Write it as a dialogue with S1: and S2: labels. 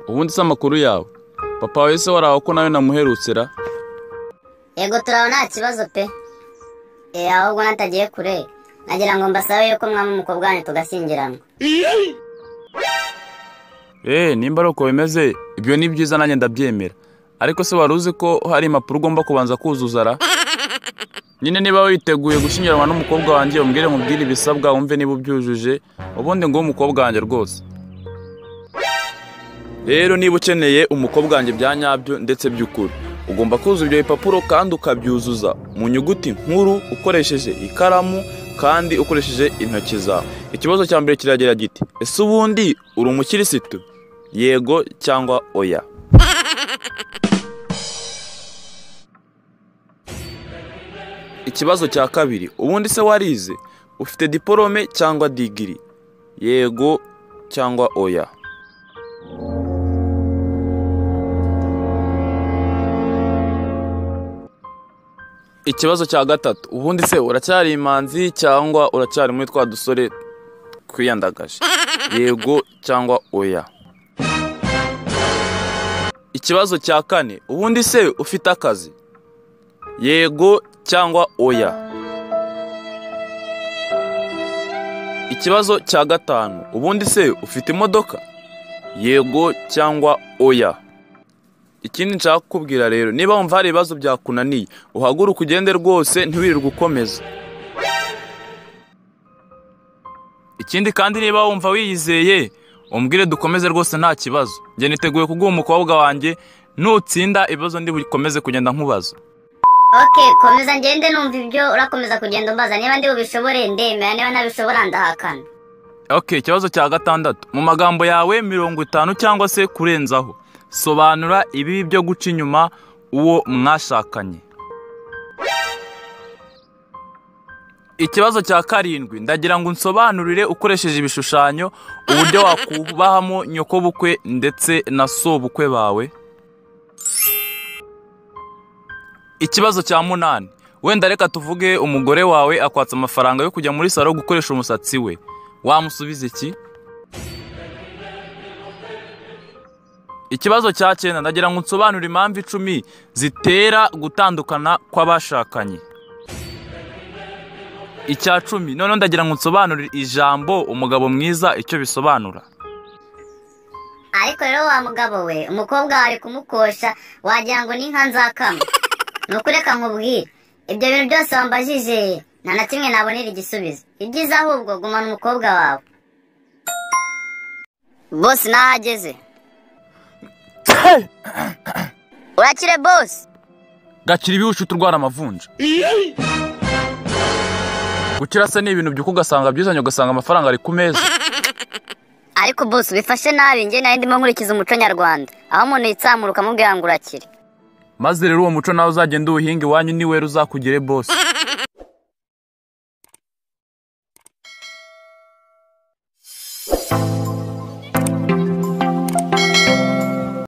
S1: Ubundi se amakuru yawe? Papa wawe se waraho ko nawe namuherutse ra?
S2: Yego turaho nta kibazo pe. Ahubwo natagiye kure nagira ngo mbasabe yuko mwama umukobwa wanyu tugashyingiranwa.
S1: Nimba ari uko bimeze ibyo ni byiza nanjye ndabyemera. Ariko se wari uzi ko hari impapuro ugomba kubanza kuzuza ra? Nyine niba witeguye gushyingiranwa n'umukobwa wanjye umbwire nkubwire ibisabwa wumve niba ubyujuje, ubundi ngo umukobwa wanjye rwose. Rero niba ukeneye umukobwa wanjye bya nyabyo ndetse by'ukuri, ugomba kuzuza ibyo bipapuro kandi ukabyuzuza mu nyuguti nkuru ukoresheje ikaramu kandi ukoresheje intoki zawe. Ikibazo cya mbere kiragira giti: ese ubundi uri umukirisitu? Yego cyangwa oya? Ikibazo cya kabiri: ubundi se warize? Ufite diporome cyangwa digiri? Yego cyangwa oya? Ikibazo cya gatatu: ubundi se uracyari imanzi cyangwa uracyari muri twa dusore twiyandagaje? Yego cyangwa oya? Ikibazo cya kane: ubundi se ufite akazi? Yego cyangwa oya? Ikibazo cya gatanu: ubundi se ufite imodoka? Yego cyangwa oya? Ikindi nshaka kukubwira rero, niba wumva hari ibibazo byakunaniye, uhaguruke ugende rwose ntiwirirwe ukomeza. Ikindi kandi niba wumva wiyizeye, umbwire dukomeze rwose nta kibazo. Njye niteguye kuguha umukobwa wanjye, nutsinda ibibazo ndi bukomeze kugenda nkubaza.
S2: Okay, komeza ngende numva ibyo urakomeza kugenda umbaza, niba ndi bubishobore ndemera, niba ntabishobora ndahakana.
S1: Okay, ikibazo cya gatandatu: mu magambo yawe 50 cyangwa se kurenzaho, sobanura ibibi byo guca inyuma uwo mwashakanye. Ikibazo cya karindwi: ndagira ngo unsobanurire ukoresheje ibishushanyo uburyo wakubahamo nyokobukwe ndetse na sobukwe bawe. Ikibazo cya munani: wenda reka tuvuge umugore wawe akwatsa amafaranga yo kujya muri salo gukoresha umusatsi we, wamusubiza iki? Ikibazo cya cyenda: ndagira ngo unsobanurire impamvu 10 zitera gutandukana kw'abashakanye. Icya 10: noneho ndagira ngo unsobanurire ijambo umugabo mwiza icyo bisobanura.
S2: Ariko rero wa mugabo we, umukobwa wari kumukosha wagira ngo ni inka nzakama. Nukureka nkubwire, ibyo bintu byose wambajije nta na kimwe nabonera igisubizo. Ibyiza ahubwo gumana umukobwa wawe. Boss nahageze. Urakire boss.
S1: Gakira ibihushi turwara amavunja. Gukira se ni ibintu byuko ugasanga byizanye, ugasanga amafaranga ari ku meza.
S2: Ariko boss bifashe nabi, njye nari ndimo nkurikiza umuco nyarwanda, aho umuntu yitsamura ukamubwira ngo urakire.
S1: Maze rero uwo muco nawe uzagenda uwuhinga iwanyu, ni wera uzakugire boss.